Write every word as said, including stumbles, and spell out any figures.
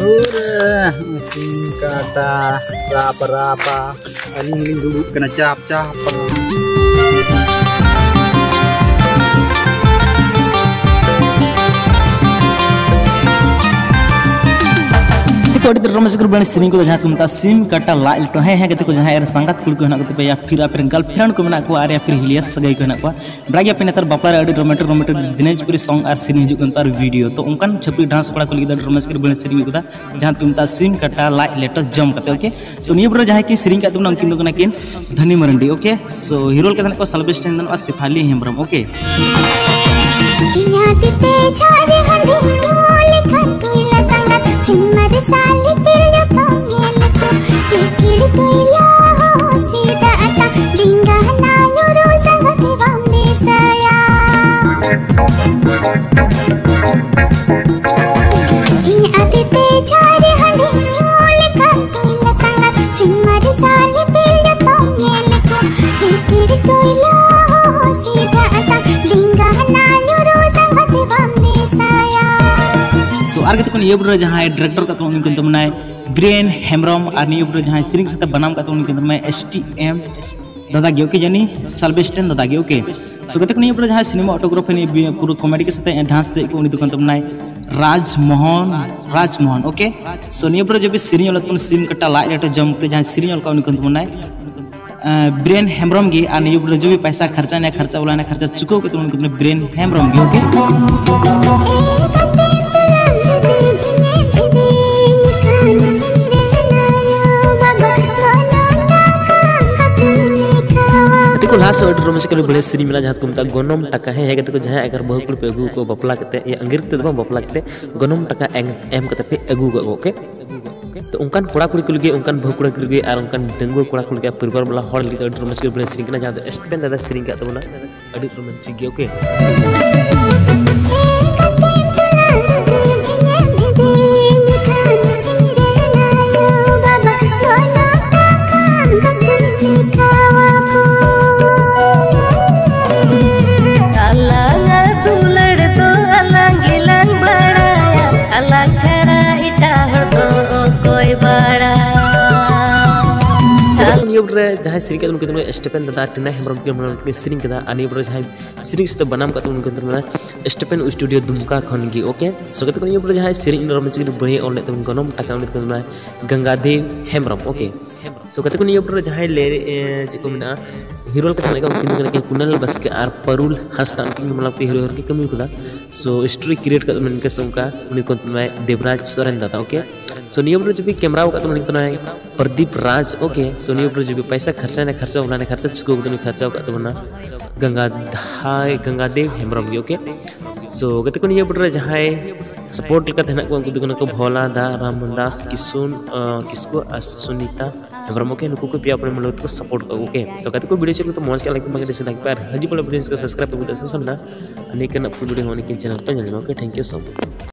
ᱩᱨᱮ, ᱥᱤᱧ ᱠᱟᱴᱟ, ᱨᱟᱯ ᱨᱟᱯᱟ, ᱟᱹᱞᱤᱧ ᱦᱚᱸᱞᱤᱧ ᱫᱩᱲᱩᱵ ᱠᱟᱱᱟ ᱪᱟᱯ ᱪᱟᱯ᱾ ᱜᱟᱛᱮ ᱠᱚ, ᱟᱹᱰᱤ ᱨᱚᱢᱚᱡᱽ ᱠᱚ ᱵᱮᱱ ᱥᱮᱨᱮᱧ ᱠᱚᱫᱚ ᱡᱟᱦᱟᱸ ᱠᱚ ᱢᱮᱛᱟᱜᱼᱟ ᱥᱤᱢ ᱠᱟᱴᱟ ᱞᱟᱡ ᱞᱮᱴᱚ᱾ ᱦᱮᱸ, ᱦᱮᱸ, ᱜᱟᱛᱮ ᱠᱚ, ᱡᱟᱦᱟᱸᱭ ᱟᱨ ᱥᱟᱸᱜᱟᱛ ᱠᱩᱲᱤ ᱠᱚ ᱦᱮᱱᱟᱜ ᱠᱚ ᱛᱟᱯᱮᱭᱟ, ᱯᱷᱤᱨ ᱟᱯᱮ ᱨᱮᱱ girlfriend ᱠᱚ ᱢᱮᱱᱟᱜ ᱠᱚᱣᱟ, ᱟᱨ ᱭᱟ ᱯᱷᱤᱨ ᱦᱤᱞᱤᱭᱟ ᱥᱟᱹᱜᱟᱹᱭ ᱠᱚ ᱦᱮᱱᱟᱜ ᱠᱚᱣᱟ, ᱵᱟᱲᱟᱭ ᱜᱮᱭᱟ ᱯᱮ ᱱᱮᱛᱟᱨ ᱵᱟᱯᱞᱟ ᱨᱮ ᱟᱹᱰᱤ romantic romantic ᱫᱤᱱᱟᱡᱽᱯᱩᱨᱤ song ᱟᱨ ᱥᱮᱨᱮᱧ ᱦᱤᱡᱩᱜ ᱠᱟᱱ ᱛᱟᱨ video᱾ ᱛᱚ ᱚᱱᱠᱟᱱ ᱪᱷᱟᱹᱯᱨᱤ dance ᱠᱚᱲᱟ ᱠᱚ ᱞᱟᱹᱜᱤᱫ ᱫᱚ ᱟᱹᱰᱤ ᱨᱚᱢᱚᱡᱽ ᱠᱚ ᱵᱮᱱ ᱥᱮᱨᱮᱧ ᱠᱟᱫᱟ, ᱡᱟᱦᱟᱸ ᱫᱚᱠᱚ ᱢᱮᱛᱟᱜᱼᱟ ᱥᱤᱢ ᱠᱟᱴᱟ ᱞᱟᱡ ᱞᱮᱴᱚ ᱡᱚᱢ ᱠᱟᱛᱮ, okay? ᱛᱚ ᱱᱤᱭᱟᱹ ᱵᱚᱨᱮ ᱡᱟᱦᱟᱸᱭ ᱠᱤᱱ ᱥᱮᱨᱮᱧ ᱠᱟᱫ ᱛᱟᱵᱚᱱᱟ, ᱩᱱᱠᱤᱱ ᱫᱚ ᱠᱟᱱᱟ ᱠᱤᱱ ᱫᱷᱟᱹᱱᱤ ᱢᱟᱨᱟᱱᱰᱤ, okay? So hero ᱞᱮᱠᱟ ᱛᱟᱦᱮᱱ ᱠᱚ ᱥᱟᱞᱵᱮᱥᱴᱟᱭᱤᱱ ᱫᱚ ᱱᱚᱣᱟ ᱥᱮᱯᱷᱟᱞᱤ ᱦᱮᱢᱵᱨᱚᱢ, okay? ᱤᱧᱟᱹᱜ ᱛᱤ ᱛᱮ ᱡᱷᱟᱨ ᱦᱟᱺᱰᱤ ᱧᱩ ᱞᱮᱠᱷᱟᱱ ᱴᱩᱭᱞᱟ ᱥᱟᱸᱜᱟᱛ ᱥᱤᱧ ᱢᱟᱨᱥᱟᱞ ᱤᱯᱤᱞ ᱡᱚᱛᱚᱢ ᱧᱮᱞ ᱠᱚ᱾ ᱴᱤᱠᱤᱲ ᱴᱩᱭᱞᱟ ᱦᱚᱸ ᱥᱤᱫᱟ ᱟᱛᱟ ᱰᱤᱝᱜᱟ ᱦᱟᱱᱟ ᱧᱩᱨᱩ ᱥᱟᱸᱜᱟᱛ ᱵᱟᱢ ᱫᱤᱥᱟᱹᱭᱟ᱾ ᱤᱧ ᱟᱹᱰᱤ ᱛᱮ ᱡᱷᱟᱨ ᱦᱟᱺᱰᱤ ᱧᱩ ᱞᱮᱠᱷᱟᱱ ᱴᱩᱭᱞᱟ ᱥᱟᱸᱜᱟᱛ ᱥᱤᱧ ᱢᱟᱨᱥᱟᱞ ᱤᱯᱤᱞ ᱡᱚᱛᱚᱢ ᱧᱮᱞ ᱠᱚ᱾ ᱴᱤᱠᱤᱲ ᱴᱩᱭᱞᱟ ᱦᱚᱸ ᱥᱤᱫᱟ ᱟᱛᱟ ᱰᱤᱝᱜᱟ ᱦᱟᱱᱟ ᱧᱩᱨᱩ ᱥᱟᱸᱜᱟᱛ ᱵᱟᱢ ᱫᱤᱥᱟᱹᱭᱟ᱾ So ᱟᱨ ᱜᱟᱛᱮ ᱠᱚ, ᱱᱤᱭᱟᱹ video ᱨᱮ ᱡᱟᱦᱟᱸᱭ director ᱠᱟᱛᱮ ᱩᱱᱤ ᱠᱟᱱ ᱛᱟᱵᱚᱱᱟᱭ ᱵᱤᱨᱮᱱ ᱦᱮᱢᱵᱨᱚᱢ, ᱟᱨ ᱱᱤᱭᱟᱹ video ᱨᱮ ᱡᱟᱦᱟᱸᱭ ᱥᱮᱨᱮᱧ ᱥᱟᱛᱮ ᱵᱟᱱᱟᱢ ᱠᱟᱛᱮ ᱩᱱᱤ ᱠᱟᱱ ᱛᱟᱵᱚᱱᱟᱭ S T M ᱫᱟᱫᱟ ᱜᱮ, okay? ᱡᱟᱹᱱᱤ ᱥᱟᱞᱵᱮᱥᱴᱟᱭᱤᱱ ᱫᱟᱫᱟ ᱜᱮ, okay? So ᱜᱟᱛᱮ ᱠᱚ, ᱱᱤᱭᱟᱹ video ᱨᱮ ᱡᱟᱦᱟᱸᱭ cinematography ᱱᱤᱭᱟᱹ ᱵᱤ-, ᱯᱩᱨᱟᱹ comedy ᱠᱮ ᱥᱟᱛᱮ dance ᱪᱮᱫ ᱠᱚ, ᱩᱱᱤ ᱫᱚ ᱠᱟᱱ ᱛᱟᱵᱚᱱᱟᱭ ᱨᱟᱡᱽ ᱢᱳᱦᱚᱱ, ᱨᱟᱡᱽ ᱢᱳᱦᱚᱱ, okay? So ᱱᱤᱭᱟᱹ video ᱨᱮ ᱡᱚᱵᱤ ᱥᱮᱨᱮᱧ ᱚᱞ ᱛᱟᱵᱚᱱ ᱥᱤᱢ ᱠᱟᱴᱟ ᱞᱟᱡ ᱞᱮᱴᱚ ᱡᱚᱢ ᱠᱟᱛᱮ ᱡᱟᱦᱟᱸᱭ ᱥᱮᱨᱮᱧ ᱚᱞ ᱠᱟᱜ, ᱩᱱᱤ ᱠᱟᱱ ᱛᱟᱵᱚᱱᱟᱭ ᱟᱸ, ᱵᱤᱨᱮᱱ ᱦᱮᱢᱵᱨᱚᱢ ᱜᱮ᱾ ᱟᱨ ᱱᱤᱭᱟᱹ video ᱨᱮ ᱡᱚᱵᱤ ᱯᱟᱭᱥᱟ ᱠᱷᱟᱨᱪᱟ ᱱᱟ, ᱠᱷᱟᱨᱪᱟ ᱵᱚᱞᱟ ᱱᱟ, ᱠᱷᱟᱨᱪᱟ ᱪᱩᱠᱟᱹᱣ ᱠᱟᱛᱮ ᱩᱱᱤ ᱠᱟᱱ ᱛᱟᱵᱚᱱᱟᱭ ᱵᱤᱨᱮᱱ ᱦᱮᱢᱵᱨᱚᱢ ᱜᱮ, okay? ᱜᱟᱛᱮ ᱠᱚ, ᱞᱟᱦᱟ ᱥᱮᱫ ᱟᱹᱰᱤ ᱨᱚᱢᱚᱡᱽ ᱠᱟᱱᱟ, ᱵᱟᱹᱲᱤᱡ ᱥᱮᱨᱮᱧ ᱢᱮᱱᱟᱜᱼᱟ, ᱡᱟᱦᱟᱸ ᱫᱚᱠᱚ ᱢᱮᱛᱟᱜᱼᱟ ᱜᱚᱱᱚᱝ ᱴᱟᱠᱟ᱾ ᱦᱮᱸ, ᱦᱮᱸ, ᱜᱟᱛᱮ ᱠᱚ, ᱡᱟᱦᱟᱸᱭ ᱟᱜᱟᱨ ᱵᱟᱹᱦᱩ ᱠᱩᱲᱤ ᱯᱮ ᱟᱹᱜᱩ ᱠᱚᱣᱟ ᱵᱟᱯᱞᱟ ᱠᱟᱛᱮ, ᱤᱭᱟᱹ, ᱟᱸᱜᱤᱨ ᱠᱟᱛᱮ ᱫᱚ ᱵᱟᱝ, ᱵᱟᱯᱞᱟ ᱠᱟᱛᱮ ᱜᱚᱱᱚᱝ ᱴᱟᱠᱟ ᱮᱢ, ᱮᱢ ᱠᱟᱛᱮ ᱯᱮ ᱟᱹᱜᱩ ᱠᱚᱣᱟ, okay? ᱛᱚ ᱚᱱᱠᱟᱱ ᱠᱚᱲᱟ ᱠᱩᱲᱤ ᱠᱚ ᱞᱟᱹᱜᱤᱫ, ᱚᱱᱠᱟᱱ ᱵᱟᱹᱦᱩ ᱠᱚᱲᱟ ᱠᱚ ᱞᱟᱹᱜᱤᱫ, ᱟᱨ ᱚᱱᱠᱟᱱ ᱰᱟᱺᱜᱩᱣᱟᱹ ᱠᱚᱲᱟ ᱠᱩᱲᱤ ᱞᱟᱹᱜᱤᱫ, ᱟᱨ ᱯᱚᱨᱤᱵᱟᱨ ᱵᱟᱞᱟ ᱦᱚᱲ ᱞᱟᱹᱜᱤᱫ ᱫᱚ ᱟᱹᱰᱤ ᱨᱚᱢᱚᱡᱽ ᱜᱮ ᱵᱚᱞᱮ ᱥᱮᱨᱮᱧ ᱠᱟᱱᱟ, ᱡᱟᱦᱟᱸ ᱫᱚ ᱮᱥᱯᱮᱱ ᱫᱟᱫᱟ ᱥᱮᱨᱮᱧ ᱠᱟᱜ ᱛᱟᱵᱚᱱᱟ᱾ ᱟᱹᱰᱤ ᱨᱚᱢᱟᱱᱴᱤᱠ ᱜᱮ, okay? ᱟᱞᱟᱝᱟᱜ ᱫᱩᱞᱟᱹᱲ ᱫᱚ ᱟᱞᱟᱝ ᱜᱮᱞᱟᱝ ᱵᱟᱲᱟᱭᱟ, ᱟᱞᱟᱝ ᱪᱷᱟᱲᱟ ᱮᱴᱟᱜ ᱨᱮ ᱡᱟᱦᱟᱸᱭ ᱥᱮᱨᱮᱧ ᱠᱟᱫᱟ ᱩᱱᱤ ᱠᱟᱱᱟ ᱥᱴᱤᱯᱷᱮᱱ ᱫᱟᱫᱟ, ᱴᱤᱱᱟ ᱦᱮᱢᱵᱨᱚᱢ ᱠᱤᱱ ᱢᱟᱲᱟᱝ ᱛᱮᱠᱤᱱ ᱥᱮᱨᱮᱧ ᱠᱟᱫᱟ᱾ ᱟᱨ ᱱᱤᱭᱟᱹ ᱯᱚᱨᱮ ᱡᱟᱦᱟᱸᱭ ᱥᱮᱨᱮᱧ ᱥᱟᱶᱛᱮ ᱵᱟᱱᱟᱢ ᱠᱟᱫ ᱛᱟᱵᱚᱱᱟ ᱩᱱᱤ ᱠᱟᱱ ᱛᱟᱵᱚᱱᱟ ᱥᱴᱤᱯᱷᱮᱱ ᱥᱴᱩᱰᱤᱭᱳ ᱫᱩᱢᱠᱟ ᱠᱷᱚᱱ ᱜᱮ, ᱳᱠᱮ᱾ So ᱜᱟᱛᱮ ᱠᱚ, ᱱᱤᱭᱟᱹ ᱯᱚᱨᱮ ᱡᱟᱦᱟᱸᱭ ᱥᱮᱨᱮᱧ ᱨᱚᱢᱚᱡᱽ ᱠᱤᱱ ᱵᱟᱹᱲᱤᱡ ᱚᱞ ᱞᱮᱫ ᱛᱟᱵᱚᱱ ᱜᱚᱱᱚᱝ ᱴᱟᱠᱟ ᱩᱱᱤ ᱠᱟᱱ ᱛᱟᱵᱚᱱᱟ ᱜᱟᱝᱜᱟᱫᱮᱵ ᱦᱮᱢᱵᱨᱚᱢ, ᱳᱠᱮ᱾ So ᱜᱟᱛᱮ ᱠᱚ, ᱱᱤᱭᱟᱹ ᱯᱚᱨᱮ ᱡᱟᱦᱟᱸᱭ ᱞᱮ ᱮ, ᱪᱮᱫ ᱠᱚ ᱢᱮᱱᱟᱜᱼᱟ, ᱦᱤᱨᱳ ᱞᱮᱠᱟ ᱛᱟᱦᱮᱸ ᱠᱟᱱᱟ ᱩᱱᱠᱤᱱ ᱫᱚ ᱠᱟᱱᱟ ᱠᱤᱱ ᱠᱩᱱᱟᱞ ᱵᱟᱥᱠᱮ ᱟᱨ ᱯᱟᱨᱩᱞ ᱦᱟᱸᱥᱫᱟ, ᱩᱱᱠᱤᱱ ᱜᱮ ᱢᱟᱞᱟ ᱠᱚ ᱦᱤᱨᱳ ᱨᱮᱠᱤᱱ ᱠᱟᱹᱢᱤ ᱠᱟᱫᱟ᱾ So story create ᱠᱟᱫ ᱢᱮᱱᱠᱮ ᱥᱮ ᱚᱱᱠᱟ ᱩᱱᱤ ᱠᱚ ᱢᱮᱛᱟᱭ ᱫᱮᱵᱽᱨᱟᱡᱽ ᱥᱚᱨᱮᱱ ᱫᱟᱫᱟ, ᱳᱠᱮ᱾ So ᱱᱤᱭᱟᱹ ᱯᱚᱨᱮ ᱡᱩᱫᱤ ᱠᱮᱢᱨᱟ ᱟᱠᱟᱫ ᱛᱟᱵᱚᱱᱟ ᱩᱱᱤ ᱠᱟᱱᱟᱭ ᱯᱨᱚᱫᱤᱯ ᱨᱟᱡᱽ, ᱳᱠᱮ᱾ So ᱱᱤᱭᱟᱹ ᱯᱚᱨᱮ ᱡᱩᱫᱤ ᱯᱚᱭᱥᱟ ᱠᱷᱚᱨᱪᱟ ᱨᱮ ᱠᱷᱚᱨᱪᱟ ᱚᱱᱟ ᱨᱮ ᱠᱷᱚᱨᱪᱟ ᱪᱩᱠᱟᱹᱣ ᱠᱟᱛᱮ ᱩᱱᱤ ᱠᱷᱚᱨᱪᱟ ᱟᱠᱟᱫ ᱛᱟᱵᱚᱱᱟ ᱜᱟᱝᱜᱟ ᱫᱷᱟᱭ ᱜᱟᱝᱜᱟᱫᱮᱵ ᱦᱮᱢᱵᱨᱚᱢ ᱜᱮ, ᱳᱠᱮ᱾ So ᱜᱟᱛᱮ ᱠᱚ, ᱱᱤᱭᱟᱹ ᱯᱚᱨᱮ ᱡᱟᱦᱟᱸᱭ ᱥᱟᱯᱳᱨᱴ ᱞᱮᱠᱟ ᱛᱟᱦᱮᱱᱟ ᱠᱚ ᱩᱱᱠᱩ ᱫᱚ ᱠᱟᱱᱟ ᱠᱚ ᱵᱷᱳᱞᱟ ᱫᱟ, ᱨᱟᱢ ᱫᱟᱥ ᱠᱤᱥᱩᱱ ᱟᱸ, ᱠᱤᱥᱠᱩ ᱟᱨ ᱥᱩᱱᱤᱛᱟ ᱦᱮᱢᱵᱨᱚᱢ, ᱳᱠᱮ᱾ ᱱᱩᱠᱩ ᱠᱚ ᱯᱮᱭᱟ ᱯᱩᱱᱭᱟᱹ ᱢᱟᱹᱱᱩ ᱛᱟᱠᱚ ᱥᱟᱯᱳᱨᱴ ᱠᱟᱜ ᱠᱚ, ᱳᱠᱮ᱾ So ᱜᱟᱛᱮ ᱠᱚ, ᱵᱷᱤᱰᱤᱭᱳ ᱪᱮᱫ ᱞᱮᱠᱟ ᱢᱚᱡᱽ ᱠᱟᱜ ᱞᱟᱭᱤᱠ ᱵᱟᱝ ᱰᱤᱥᱞᱟᱭᱤᱠ ᱯᱮ ᱟᱨ ᱦᱤᱡᱩᱜ ᱵᱚᱞᱮ ᱵᱷᱤᱰᱤᱭᱳ ᱥᱟᱵᱥᱠᱨᱟᱭᱤᱵ ᱛᱟᱵᱚᱱ ᱯᱮ ᱥᱟᱱᱟᱢ ᱱᱟ ᱱᱤᱭᱟᱹ ᱠᱟᱱᱟ ᱯᱷᱩᱞ ᱵᱷᱤᱰᱤᱭᱳ ᱦᱚᱸ ᱱᱤᱠᱤᱱ ᱪᱮᱱᱮᱞ ᱯᱮ ᱧᱮᱞ ᱧᱟᱢᱟ, okay. Thank you so much.